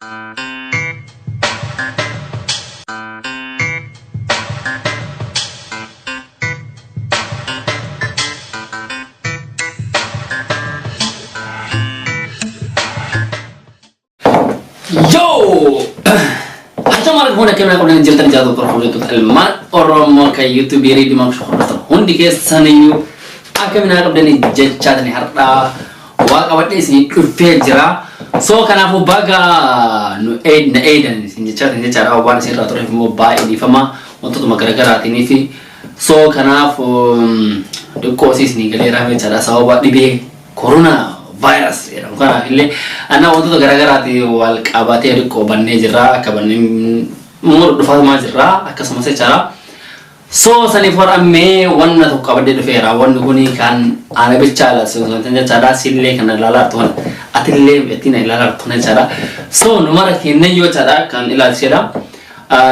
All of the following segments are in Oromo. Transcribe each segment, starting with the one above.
Yo! Hachama arga akkamiin qabdan jirtan jaatu hordoftoota ilmaan Oromoo kan yuutuubii Reedii Maakshoo hordoftan hundi keessaniyyuu akkamiin qabdanii jechaatanii har'aa waa qabadhee isinii dhufee jira. So kanaafuu baga nu na eedan isin jechaatan jechaadha waan isin irraa tureef immoo baay'ee dhiifama wantootuma garaagaraatiin fi so kanaaf xiqqoo isinii galeeraa jechaadha sababa dhibee koronaa vaayirus jedhamu kanaaf illee anaa wantoota garaagaraatiin wal qabatee xiqqoo bannee jirra akka bannee immoo dhufaatumaa jirra akkasumas jechaadha. So saniif warra wanna tokko qabadhee dhufeera wanni kuni kan ana bichaadha sun jechaadha sillee kan ilaalaa jirtu kana atillee ittiin ilaalaa jirtu kana jechaadha. So numara kennayyoo jechaadha kan ilaalchisedha.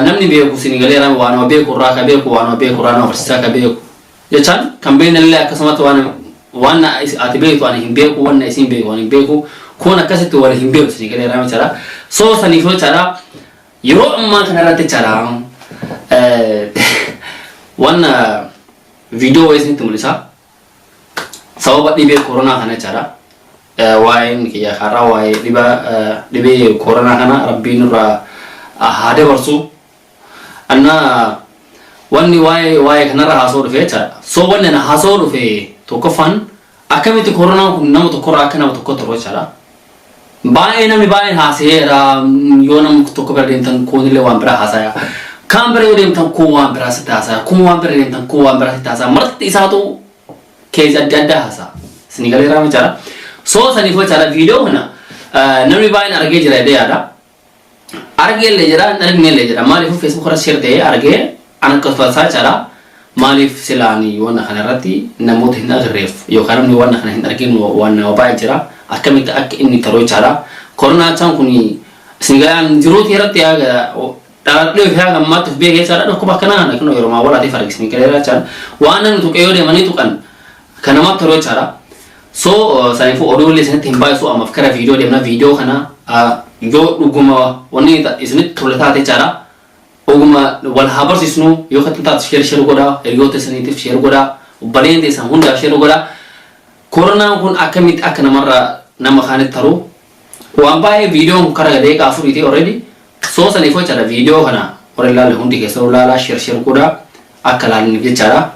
Namni beeku isin galeera waanuma beeku irraa ka beeku waanuma beeku irraa nama barsiisaa ka beeku jechaan kan beeknallee akkasumatti waan waan ati beektu ani hin beeku wanna isin beeku ani hin beeku kun akkasitti wal hin beeku isin galeera jechaadha. So saniif jechaadha yeroo ammaa kanarratti jechaadha wanna viidiyoo wayii isinitti mul'isa. Sababa dhibee koronaa kana jechaadha. Waa'een kiyya karaa waa'ee dhibee koronaa kana rabbiin irraa haa dabarsu. Anna wanni waa'ee waa'ee kanarra haasa'uu dhufe jechaadha. So wanni ana haasa'uu dhufe tokkoffaan akkamitti koronaan kun nama tokkorraa akka nama tokkotti turu jechaadha. Baay'ee namni baay'een haasa'eera yoo nama tokko bira deemtan kuunillee waan biraa haasaya. Kaan bira yoo deemtan kun waan biraa sitti haasaya. Kun waan bira deemtan kun waan biraa sitti haasaya. Marti isaatu keessa adda addaa haasaya. Isin galeeraa jechaadha. So saniif jechaadha viidiyoo kana namni baay'een argee jira jedhee yaada. Argee illee jira hin argine illee jira. Maaliif Facebook irra share ta'ee argee an akkasuma isaa jechaadha. Maaliif silaani waan kana irratti namoota hin agarreef yookaan namni waan kana hin argin waan nama baay'ee jira. Akkamitti akka inni taroo jechaadha. Koronaa jechaan kun isin galaan jiruuti irratti dhaladhee fi haga ammaatti of beekee jechaadha. Dhukkuba akkanaa kana kun yeroo maawwalaatiif argisni galeera jechaadha. Waan namni tuqee yoo deemanii tuqan kan namatti taroo jechaadha. So saniifuu oduu illee isinitti hin baay'isu ammaaf kara viidiyoo deemna viidiyoo kana yoo dhuguma wanni isinitti tole taate jechaadha. Oguma wal haa barsiisnu yoo kan taate share share godhaa hiriyoota isiniitiif share godhaa obboleen teessan hundaaf share godhaa. Koronaan kun akkamitti akka namarraa nama kaanitti taru waan baay'ee viidiyoon kun kara daqiiqaa afuriiti already. So saniif jechaadha viidiyoo kana warra ilaalle hundi keessanuu ilaalaa share share godhaa akka ilaalaniif jechaadha.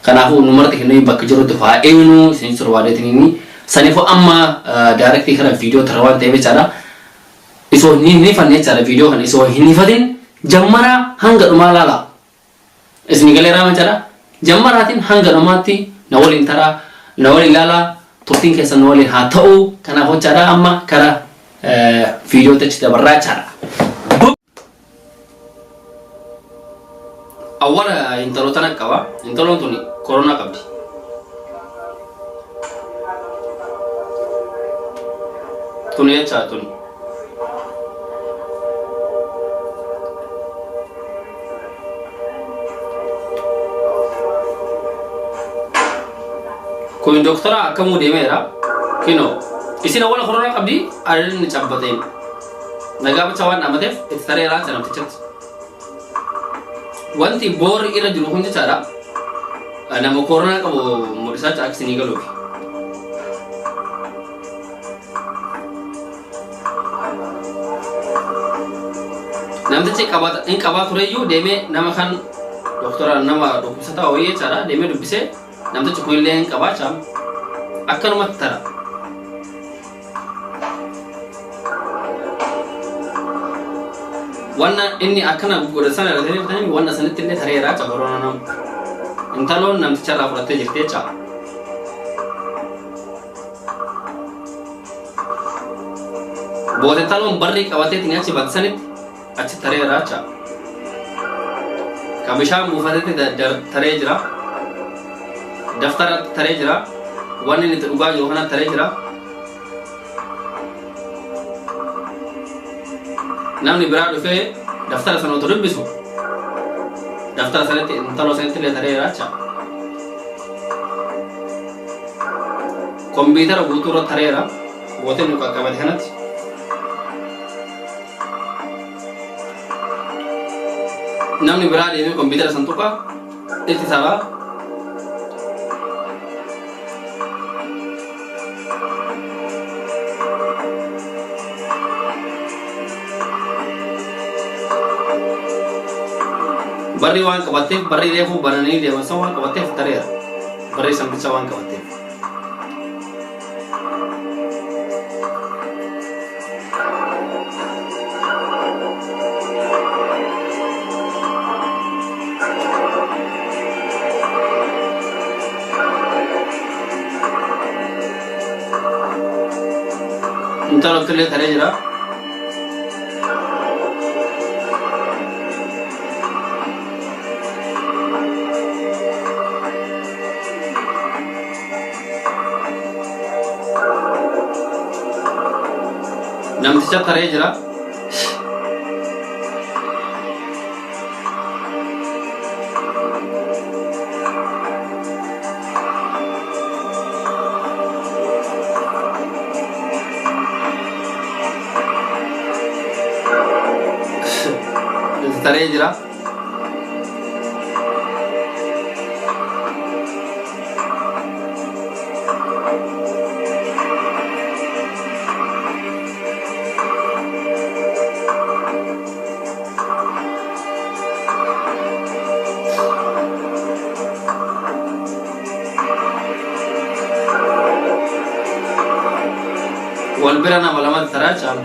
Kanaafuu nu marti kennee bakka jirutti haa eegnu isin barbaadeetiniini. Saniifuu amma direct kana viidiyoo tara waan ta'eef jechaadha. Isoo hin hifanne jechaadha viidiyoo kana isoo hin hifatin jammaraa hanga dhumaa ilaala. Isin galeeraa jechaadha. Jammaraatiin hanga dhumaatti na waliin taraa na waliin ilaalaa turtiin keessan na waliin haa ta'u. Kanaaf jechaadha amma kara viidiyootti achi dabarraa jechaadha. Awwaala intaloo tana qaba. Intaloon tuni koronaa qabdi. Tuni jecha tuni. Kun doktora akkamuu deemeera. Kinoo isin awwaala koronaa qabdi adeemni cabbateen. Nagaa bicha waan dhaamateef itti tareeraa jira namtichatti. Wanti boorri irra jiru kun jechaadha. Nama koronaa qabu mul'isaa jira akka isinii galuufi. Namtichi hin qabaa tureyyuu deemee nama kan doktora nama dhukkubsataa wayii jechaadha deemee dubbisee namtichi kunillee hin qabaa jecha akkanumatti tara. Wanna inni akkana godhe sana irratti bitanii wanna sanitti illee tareera jecha koronaa nama. Intaloon namticha irraa fudhattee jirti jecha. Booda intaloon barrii qabateetiin achi baate sanitti achi tareera jecha. Kan bishaan buufatetti taree jira. Daftara taree jira. Wanni inni itti dhugaa jiru kana taree jira. Namni biraa dhufee daftara sana otoo dubbisu daftara sanatti intaloo sanitti illee tareera jecha. Kompiitara guutuu irratti tareera. Gootee nu qaqqabate kanatti. Namni biraa deemee kompiitara san tuqa itti tara. Barri waan qabatteef barri reefuu bananii deeman san waan qabatteef tareera. Barri san bicha waan qabatteef. Intala illee taree jira. Namticha taree jira. Taree jira. Wal bira nama lamatti taraa caalu.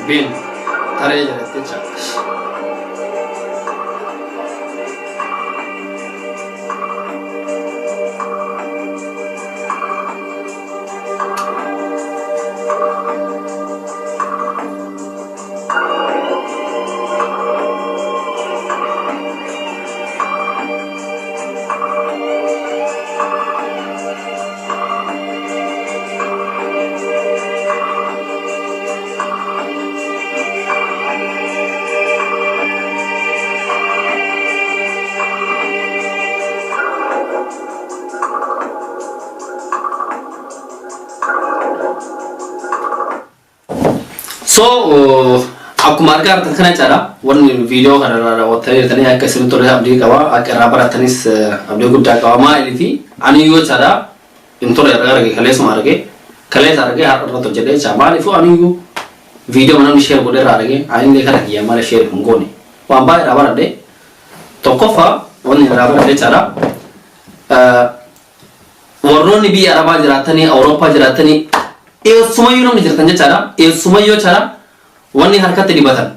Bin taree jira jecha. So akkuma argaa jirtan kana jechaadha, wanni viidiyoo kana irraa raawwattanii jirtanii akka isin tole abdii qaba, akka irraa baratanis abdii guddaa qaba. Maaliif ani yoo jechaadha hin tole irraa arge, kaleessuma arge, kaleessa arge, har'a irratti hojjedhe jecha. Maaliif ani iyyuu viidiyoo namni share godhe irraa arge, ani illee kana kiyya malee share hin goone. Waan baay'ee irraa baradhe. Tokkoffaa wanni irraa baradhe jechaadha, warroonni biyya Arabaa jiraatanii, Awurooppaa jiraatanii, eessumayyuu namni jirtan jechaadha, eessumayyuu jechaadha, wanni harkatti dibatan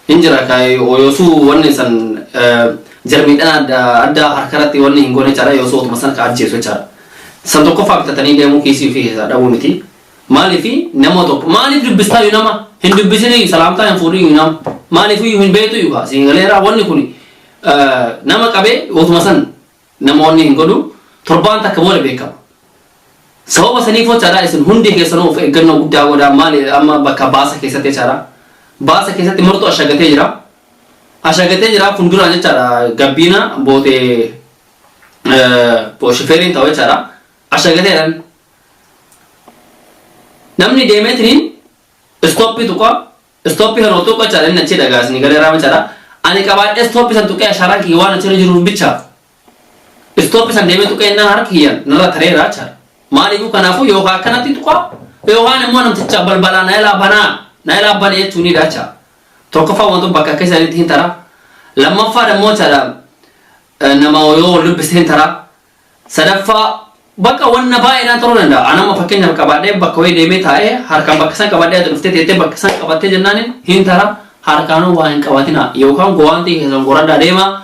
hin jira. Yoosuu wanni san jarmiidhaan adda addaa harkarratti wanni hin goone jechaadha, yoosuu otuma san ka ajjeesu jechaadha. San tokkoffaa bitatanii deemuu kiisii fi keessaa dhabuu miti. Maaliif nama tokko maaliif dubbistaa iyyuu nama hin dubbisinii, salaamtaa hin fuudhin iyyuu nama maaliif iyyuu hin beektu iyyuu kaa siin galeeraa. Wanni kun nama qabee otuma san nama wanni hin godhu, torbaan takka booda beekama. Sababa saniif jechaadha, isin hundi keessanuu of eeggannoo guddaa godhaa. Maali amma bakka baasa keessatti jechaadha. Baasa keessatti martuu ashagatee jira. Ashagatee jira fuulduraan jechaadha, gabbiina bootee shofeeriin ta'u jechaadha. Ashagateedhaan namni deemeetiniin istooppii tuqa, istooppii kan tuqa jechaadha, inni achi dhagaa isin galee raama jechaadha. Ani qabaadhee istooppii san tuqee ashaaraan kiyya waan achirra jiruuf bicha istooppii san deemee tuqee innaan harki kiyyan narra tareera jechaadha. Maaliifuu kanaafuu yookaan akkanatti tuqa yookaan immoo namticha balbalaa na ilaa banaa, na ilaa bane jechuunidha jechaadha. Tokkoffaa wantoota bakka akka isaaniitti hin tara. Lammaffaa immoo jechaadha, nama yoo wal dubbiste hin tara. Sadaffaa bakka wanna baay'eedhaan ta'uu danda'a. Anama fakkeenyaaf qabaadhee bakka wayii deemee taa'ee harkaan bakka san qabadhee, ati dhuftee teettee bakka san qabattee jennaan hin tara. Harkaanuu waa hin qabatina yookaan gowaantii keessan goradhaa deema.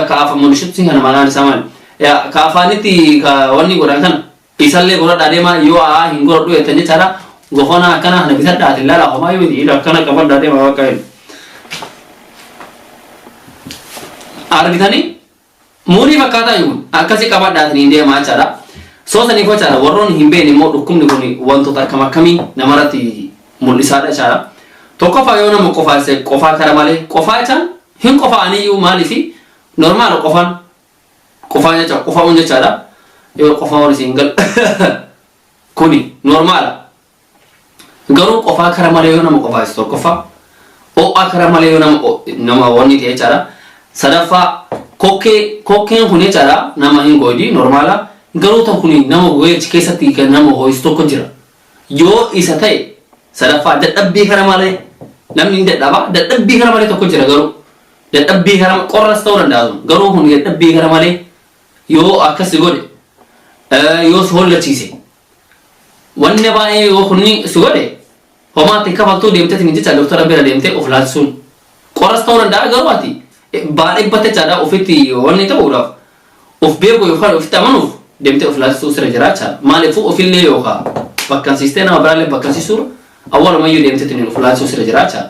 Ka afaan mul'isutti kana maqaan isaa maali? Ka afaanitti ka wanni godhan kana isallee goradhaa deema. Yoo aa hin godhadhu jettan jechaadha. Gofona akkana kana bitadhaati lala homaa yoo miti akkana qabadhaa deema bakka hin. Argitanii muurii fakkaataa jiru akkasii qabadhaatiin deemaa jechaadha. Soo saniif jechaadha, warroonni hin beekne immoo dhukkubni kun wantoota akkam akkamii namarratti mul'isaadha jechaadha. Tokkoffaa yoo nama qofaase, qofaa kara malee qofaa jechaan hin qofaaniyyuu, maaliifi normaala qofaan qofaa jecha qofaa'uun jechaadha. Yoo qofaa'uun isin gal kuni normaala. Garuu qofaa kara malee yoo nama qofaase tokkoffaa. Ho'a kara malee yoo nama wanni ta'e jechaadha. Sadaffaa, kokkee. Kokkeen kun jechaadha nama hin goydi normaala, garuu tan kun nama gogee achi keessatti kan nama ho'isu tokko jira. Yoo isa ta'e sadaffaa, dadhabbii kara malee namni hin dadhaba, dadhabbii kara malee tokko jira, garuu dadhabbii kara qorras ta'uu danda'a sun, garuu kun dadhabbii kara malee yoo akkas godhe, yoo si hollachiise, wanni baay'ee yoo kunni si godhe, homaatti kafaltuu deemteetiin jecha doktora bira deemtee of laalchisuun. Qorras ta'uu danda'a, garuu ati baadhee batte jechaadha, ofitti wanni ta'uudhaaf, of beeku yookaan ofitti amanuuf deemtee of laalchisuu sirra jira jechaadha. Maaliifuu ofillee yookaan bakkansiistee nama biraallee bakkansiisuudha, awwaalumayyuu deemteetiin of laalchisuu sirra jira jechaadha.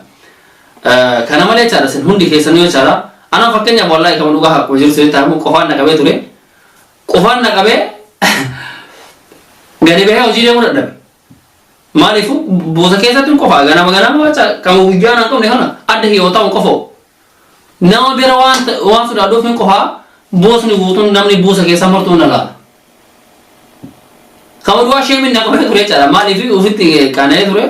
Kana malee jechaadha, isin hundi keessanuu jechaadha. Anaa fakkeenyaaf, wallaahi kama dhugaa akkuma jirtu jechaadha, qofaan na qabee ture. Qofaan na qabee gadi bahee hojii deemuu dadhabe. Maaliifuu boosa keessatti hin qofaa ganama ganama kan guyyaa na qabne kana adda yoo ta'u qofoo. Nama bira waan sodaadhuuf hin qofaa, boosni guutuun namni buusa keessa martuu na laala. Kama du'aa sheemin na qabee ture jechaadha. Maaliif ofitti qaana'ee ture.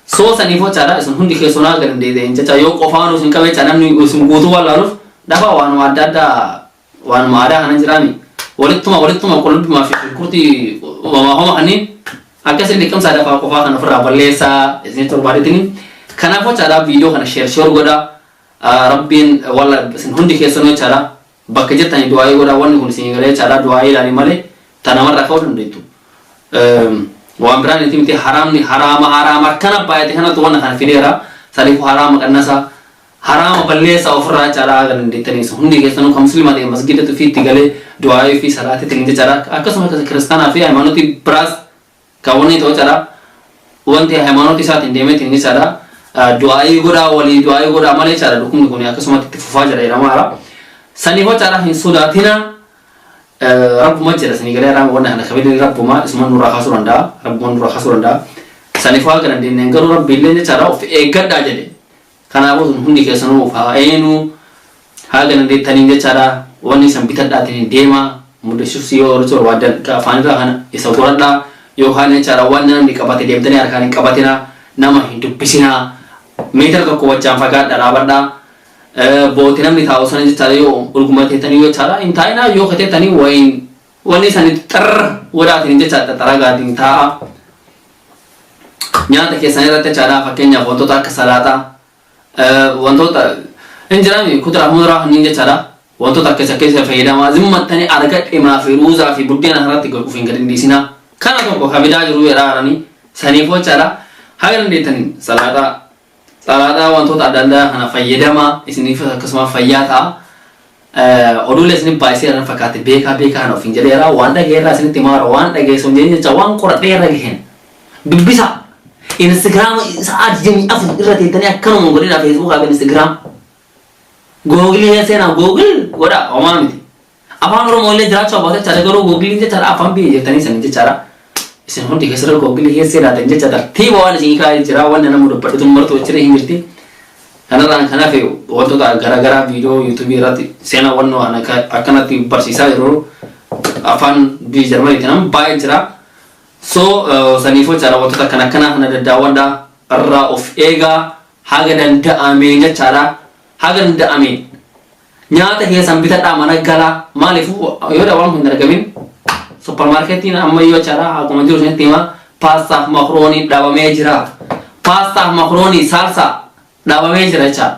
Soo saniif jechaadha, isin hundi keessanaa gad hin jecha yoo qofaan isin qabee jecha namni isin guutuu waan laaluuf dhafa waanuma adda addaa, waanuma aadaa kana jiraami. Walittuma walittuma qullubbimaa fi shunkurtii homaa homa kanneen akkasin liqimsaa dafaa qofaa kan ofirraa balleessaa isin torbaadeetini. Kanaaf jechaadha, viidiyoo kana share share godhaa. Rabbiin walla isin hundi keessanuu jechaadha, bakka jirtanii du'aayii godhaa. Wanni kun isin galee jechaadha, du'aayii ilaali malee ta namarraa ka'uu dandeettu. Waan biraan itti miti, haraamni haraama haraama akkana baay'ate kanatu wanna kana fideera. Saniifuu haraama qannasaa, haraama balleessaa ofirraa jechaadha haga dandeettanii. Hundi keessanuu kan musliima ta'e masgidatu fi itti galee du'aayii fi salaatiitiin jechaadha. Akkasuma kiristaanaa fi hayimaanotii biraas kan wanni ta'u jechaadha. Wanti hayimaanotii isaatiin deemeetiin jechaadha. Du'aayii godhaa, walii du'aayii godhaa malee jechaadha, dhukkubni kun akkasumatti itti fufaa jira jedhamaadha. Saniif jechaadha, hin sodaatinaa. Rabbuma jira sanii galee raama wanna kana kabili rabbuma isuma nurraa kaasuu danda'a, rabbuma nurraa kaasuu danda'a. Saniif haga dandeenyeen garuu rabbi illee jechaadha of eeggadhaa jedhe. Kanaafuu sun hundi keessanuu of haa eenyu haga dandeettaniin jechaadha, wanni isan bitadhaatiin deema. Mul'isuus yoo horicha barbaadan afaanirraa kana isa godhadhaa, yookaan jechaadha waan namni qabate deemtanii harkaan hin qabatinaa, nama hin dubbisinaa, meetira 1 wajjaan fagaadhaa dhaabadhaa. Booti namni taa'u sana jechaadha yoo ulguma teettanii jechaadha hin taa'inaa, yoo kateettanii wayin wanni isanitti xarra godhaatiin jechaadha, xaxaragaatiin taa'a. Nyaata keessan irratti jechaadha, fakkeenyaaf wantoota akka salaaxaa, wantoota hin jiraami, kuduraa muduraa kanneen jechaadha, wantoota akkas akkasii fayyadamaa. Zimmattanii argadhe fi ruuzaa fi buddeena irratti of hin gadi dhiisinaa. Kana tokko kabidaa jiru jedhaa haranii. Saniif jechaadha, haga dandeettaniin salaaxaa wantoota adda addaa kana fayyadamaa, isiniif akkasuma fayyaa ta'a. Oduulee isinif baay'isee irra fakkaate, beekaa beekaa kana ofiin jedheera, waan dhagayeerraa isinitti himaara, waan dhagayeessu hin jedhin jecha, waan qoradhee irra gaheen dubbisa. Instagram sa'aa 24 irra teettanii akkanuma godhina, Facebookaa fi Instagram. Googilii seenaa Google godha, homaa miti. Afaan Oromoo illee jiraachuu baate jechaadha, garuu Googiliin jechaadha afaan biyya jettanii sanin jechaadha. Isin hundi keessatti Googilii keessa jiraatan jecha tartiiba waan isin kaa'ee jira, waan nama dubbadhutu martu achirra hin jirti. Kanarraan kan hafe wantoota garaagaraa viidiyoo YouTubeii irratti seenaa wannoo akkanatti barsiisaa jiru afaan biyya Jarmaniitti nama baay'ee jira. So saniifuu jechaadha, wantoota akkana akkanaa kana daddaawwadhaa, irraa of eegaa haga danda'ameen jechaadha, haga danda'ameen. Nyaata keessan bitadhaa mana galaa. Maaliifuu yoo waan kun hin argamin, suppermaarkeetiin ammayyuu jechaadha akkuma jiru isinitti himaa, paastaaf makroonii dhabamee jira. Paastaaf makroonii saalsaa dhabamee jira jechaadha.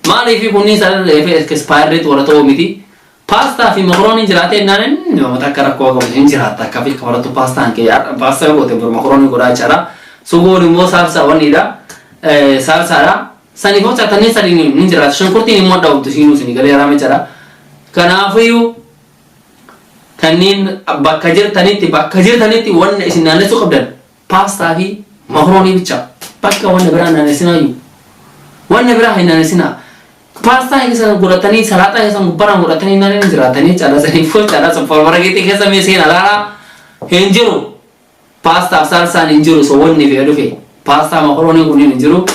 Maaliif kunniin sana expired warra ta'uu miti. Paastaa fi makrooniin jiraatee innaan nama akka rakkoo qabu hin jiraatta, akka fi kabarattu paastaan kee paastaa yoo goote bor makroonii godhaa jechaadha. Sugoon immoo saalsaa wanniidha. Saalsaadha. Saniif hojjaa kanneen sadiin hin jiraatu. Shunkurtiin immoo dhabamtu siinuu isinii galee haraame jechaadha. Kanaafiyyuu kanneen bakka jirtanitti wanna isin naannessuu qabdan paastaa fi makroonii bicha. Bakka wanna biraa naannessinaayyuu. Wanna biraa hin naannessinaa. Paastaa keessa godhatanii, salaaxaa keessa gubbaraan godhatanii naannoo jiraatanii caalasanii fuul caalaa suppermaarkeetii keessa mee seenaa laalaa, hin jiru. Paastaaf saalsaan hin jiru, so wanni fe'ee dhufe paastaa makroonii kunniin hin jiru.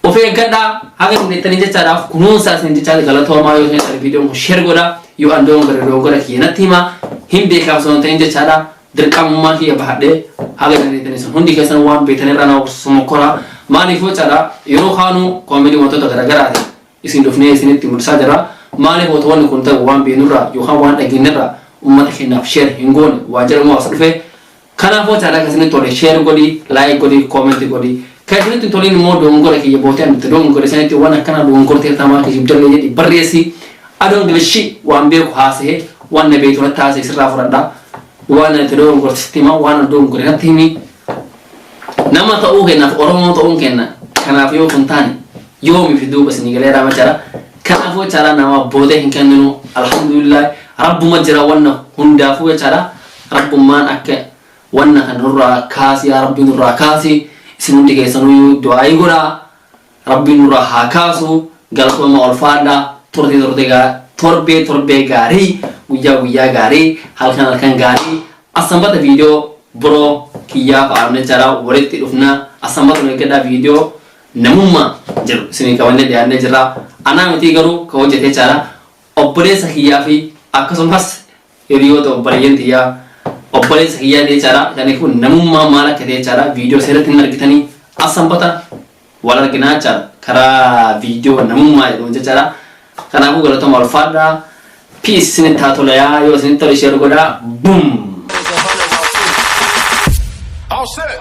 Of eeggadhaa haga dandeettanii jechaadhaaf, kunuunsaa isin jechaa. Galatoomaa. Yoo isin viidiyoon kun share godhaa, yoo an doongora doongora kiyya natti himaa, hin beekaaf osoo hin ta'in jechaadha, dirqamummaa kiyya bahadhee haga dandeettanii sun hundi keessan waan beektan irraa nama mokkora. Maaliif jechaadha, yeroo kaanuu koomedii wantoota garaagaraatiin isin dhufnee isinitti mul'isaa jira. Maaliif otoo wanni kun ta'u waan beeknurraa yookaan waan dhageenyarraa uummata keenyaaf share hin goone waa jedhamu as dhufe. Kanaafuu jechaadha, kan isinitti tole share godhi, like godhi, comment godhi. Kan isinitti hin toliin immoo dogongora kiyya bootee ani itti dogongore sanitti waan akkana dogongortee tamaa kijibdallee jedhi barreessi. Adoon gilshi waan beeku haasa'e, waan na beektu natti haasa'e sirraa fudhadha. Waan ani itti dogongorte sitti hima, waan ani dogongore natti himi. Nama ta'uu kennaaf Oromoo ta'uun kenna. Kanaaf yoo kun taane yoomi fi duuba isinii galee raamachaadha. Kanaafuu jechaadha, nama boodee hin kenninu, alhamdulillah, rabbuma jira wanna hundaafuu jechaadha. Rabbummaan akka wanna kan nurraa kaasi, yaa rabbi nurraa kaasi. Isin hundi keessanuu du'aayii godhaa. Rabbiin nurraa haa kaasu. Galatooma, ulfaadha. Turte turte torbee torbee gaarii, guyyaa guyyaa gaarii, halkan halkan gaarii. Asanbata viidiyoo biroo kiyyaa fa'aa jechaadha walitti dhufna. Asanbata nu eeggadhaa, viidiyoo namummaa jedhu isinii qabannee dhiyaannee jirra. Anaa miti garuu ka hojjete jechaadha. Obboleessa kiyyaa fi akkasumas hiriyoota obboleeyyan kiyyaa, obboleessa kiyyaa jechaadha. Kanaafuu namummaa maal akka ta'e jechaadha viidiyoo seeratti hin argitanii. Asanbata wal arginaa jechaadha karaa viidiyoo namummaa jedhamu jechaadha. Kanaafuu galatooma, ulfaadhaa. Peace isinitti haa tolayaa. Yoo isinitti tole share godhaa. Boom! All set.